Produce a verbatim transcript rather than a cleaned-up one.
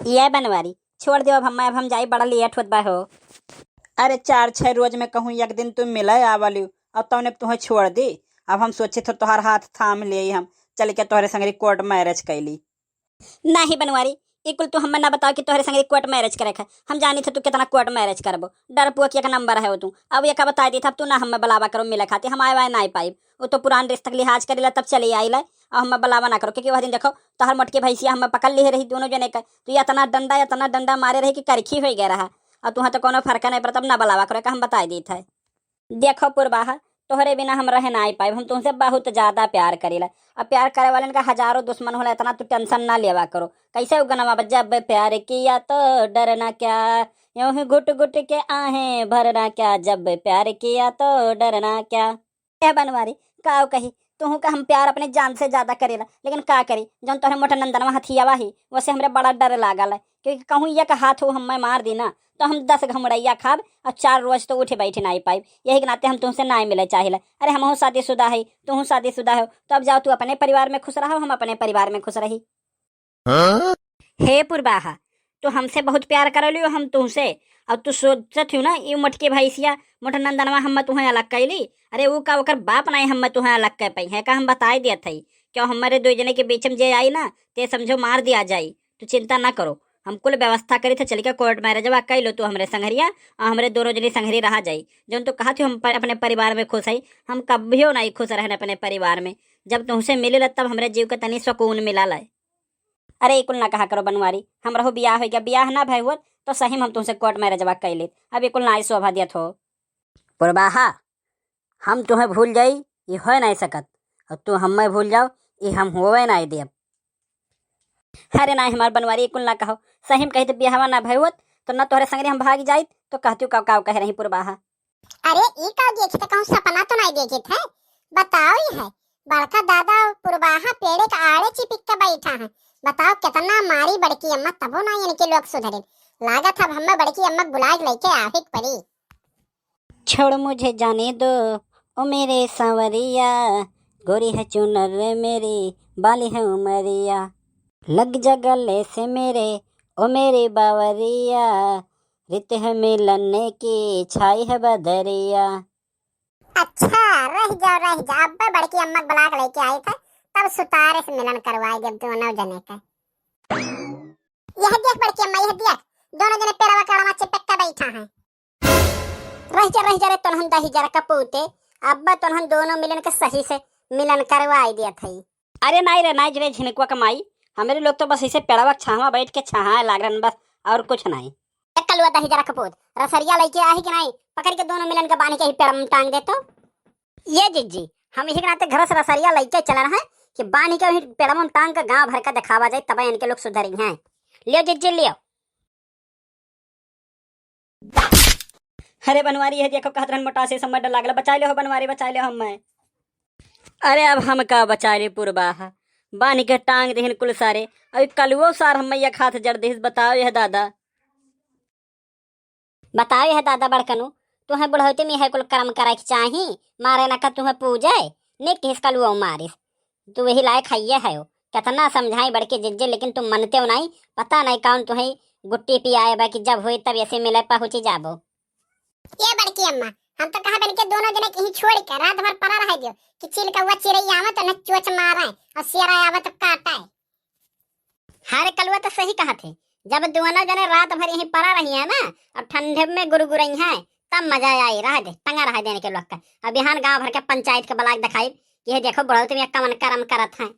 ये बनवारी, छोड़ दियो अब हम्मे, अब हम जाई, बड़ा लेट होत बा हो। अरे चार छह रोज में कहूँ एक दिन तू मिले आवलियो, अब तौने तुहे छोड़ दी। अब हम सोचे थो तोहार हाथ थाम लेई हम, चल के तोहरे संगरी कोर्ट मैरिज कैली। नाही बनवारी, ई कुल तू हम्मे ना बताओ कि तोहरे संगरी कोर्ट मैरिज करे के। हम जानी थे तू कितना कोर्ट मैरिज करबो, डरपोक एक नंबर है हो तू। अब एका बताई दी था, अब तू ना हम्मे बुलावा करो मिले खातिर, हम आए वाए नाही पाइब। वो तो पुरान रिश्ता के लिहाज करेला तब चली आइला, अब हम्मे बुलावा ना करो, क्योंकि वह दिन देखो तोहर मोटकी भैंसिया हम्मे पकड़ ली रही दोनों जने के। तू इतना डंडा, इतना डंडा मारे रही कि करखी होइ गए रहा। अब तुहा तो कोनो फर्क नहीं पड़ता, अब ना बुलावा करो, एका हम बताई दी था। देखो पुरबाहा, तोहरे बिना हम रह नाही पाइब, हम तुहसे बहुत ज्यादा प्यार करीला। अब प्यार करे वालन का हजारों दुश्मन होला, इतना तू tension ना लेवा करो। कैसे उ गनवा बा, जब प्यार किया तो डरना क्या, यूं ही घुट घुट के आहें भरना क्या, जब प्यार किया तो डरना क्या। ए बनवारी, का कही, तुहू का हम प्यार अपने जान से ज्यादा करेला, लेकिन का करी, जौन तोहरे मोटा नंदनवा हथियावा ही, वसे हमरे बड़ा डर लागल है, क्योंकि कहूँ एक हाथ हो हम्मे मार दी ना, तो हम दस घमुड़ैया खाब और चार रोज तो उठे बैठे नाही पाइब। यही के नाते हम तुहसे नाही मिले चाहिला। अरे हमहू शादीशुदा है, तुहू शादीशुदा हो, तो अब जाओ तू अपने परिवार में खुश रहो, हम अपने परिवार में खुश रही। हाँ? हे पुरबाहा, तू हमसे बहुत प्यार करलियो, हम तुहसे। और तू सोचत हो ना, ये मोटके भैंसिया, मोटा नंदनवा हम्मे तुहे अलग कैली। अरे वो का, ओकर बाप नाही हम्मे तुहे अलग कर पाई है का, हम बताई दिया था। क्यों हमारे दो जने के बीच में जे आई ना, ते समझो मार दिया जाई। तू चिंता ना करो, हम कुल व्यवस्था करी थे, चल के कोर्ट मैरिजवा कई लो तू हमरे संघरिया, और हमरे दोनों जनी संघरी रहा जाई। जौन तू कहा थी हम पर, अपने परिवार में खुश है, हम कभियो नाही खुश रहन अपने परिवार में। जब तुहसे मिले ला तब हमरे जीव के तनी सुकून मिला ला। अरे ई कुल ना कहा करो बनवारी, हमरहू बियाह होइ गया, बियाह ना भय हुअत तो सही में हम तुहसे कोर्ट मैरिजवा कई लेत। अब ई कुल नाही शोभा दियत हो। पुरबाहा, हम तुहे भूल जाई, ई होए नाही सकत, और तू हम्मे भूल जाओ, ई हम होवे नाही देब। अरे नाही हमार बनवारी, ई कुल ना कहो, सही में कही तो बियाहवा ना भय हुअत तो ना तोहरे संगरी हम भाग जाइत, तो कहती का, का कह रही पुरबाहा। अरे ई का देखित है, कहूँ सपना तो नाही देखित है, बताओ ही है। बड़का दादा पुरबाहा पेड़े का आड़े चिपिक के बैठा है, बताओ कितना मारी बड़की अम्मा, तबो नाही इनके लोग सुधरे। लागत अब हम्मे बड़की अम्मा बुलाए के लेके आवे के पड़ी। छोड़ मुझे जाने दो, ओ मेरे सांवरिया, गोरी है चुनर मेरी, बाली है उमरिया, लग जा गले से मेरे, ओ मेरे बावरिया, रित है मिलने की, छाई है बदरिया। अच्छा, रह जाओ, रह जाओ, अब्बे बड़की अम्मा के बुला के लेके आई थे, तब सुतारे से मिलन करवाए देब दोनों जने के। यह देख बड़की अम्मा, यह देख, दोनों जने पेड़वा के आड़वा चिपक के बैठा है। रह जा, रह जा रे तोनहन दही जरा कपूते, अब्बे तोनहन दोनों मिलन के सही से मिलन करवाई दिया थई। अरे नाही रे, नाही रे झिनकुआ के माई, हमरे लोग तो बस ऐसे पेड़वा के छाहवा बैठ के छाहा लागन बस, और कुछ नाही। ए कलुआ दही जरा कपूत, रसरिया लइके आही कि नाही, पकड़ के दोनों मिलन के बांध के ही पेड़ में टांग दे तो। ये जिज्जी, हम इही के नाते घर से रसरिया लइके चलन है कि बांध के ही पेड़ में टांग के गांव भर का दिखावा जाए, तब इनके लोग सुधरी हैं। लियो जिज्जी, लियो। अरे बनवारी, ये देखो, कहत रहन मोटा से समय डर लागल, बचाई ले हो बनवारी, बचाई ले हो हम्मे। अरे अब हम का बचाई ले पुरबाहा, बांध के टांग देहन कुल सारे, अब कलुओ सार हम्मे एक हाथ जड़ देहिस, बताओ यह दादा। बताओ यह दादा बड़कनू, तुहे बुढ़ौती में यह कुल कर्म करे के चाही, मारे ना का तुहे पूजे, ने किस कलुओ मारिस। तू वही लायक हइये है हो। कितना समझाई बड़की जिज्जी, लेकिन तुम मनते हो नाही। पता नाही कौन तुहे गुट्टी पियाए बा कि जब होई तब ऐसे मिले पहुँची जाबो। ये बड़की अम्मा, हम तो कहा बन के दोनों जने कहीं छोड़ के रात भर पड़ा रह दियो कि चिल कौआ चिरई आवे तो न चोच मारे और शेरा आवे तो काटे। हाँ रे कलुआ तो सही कहा थे, जब दोनों जने रात भर यहीं पड़ा रही है ना और ठंडे में गुरगुरई है तब मजा आई। रह दे, टंगा रह देने के लोग का। अब बिहान गांव भर के पंचायत के बलाक दिखाई कि ये देखो बुढ़ौती में कमन कर्म करत हैं।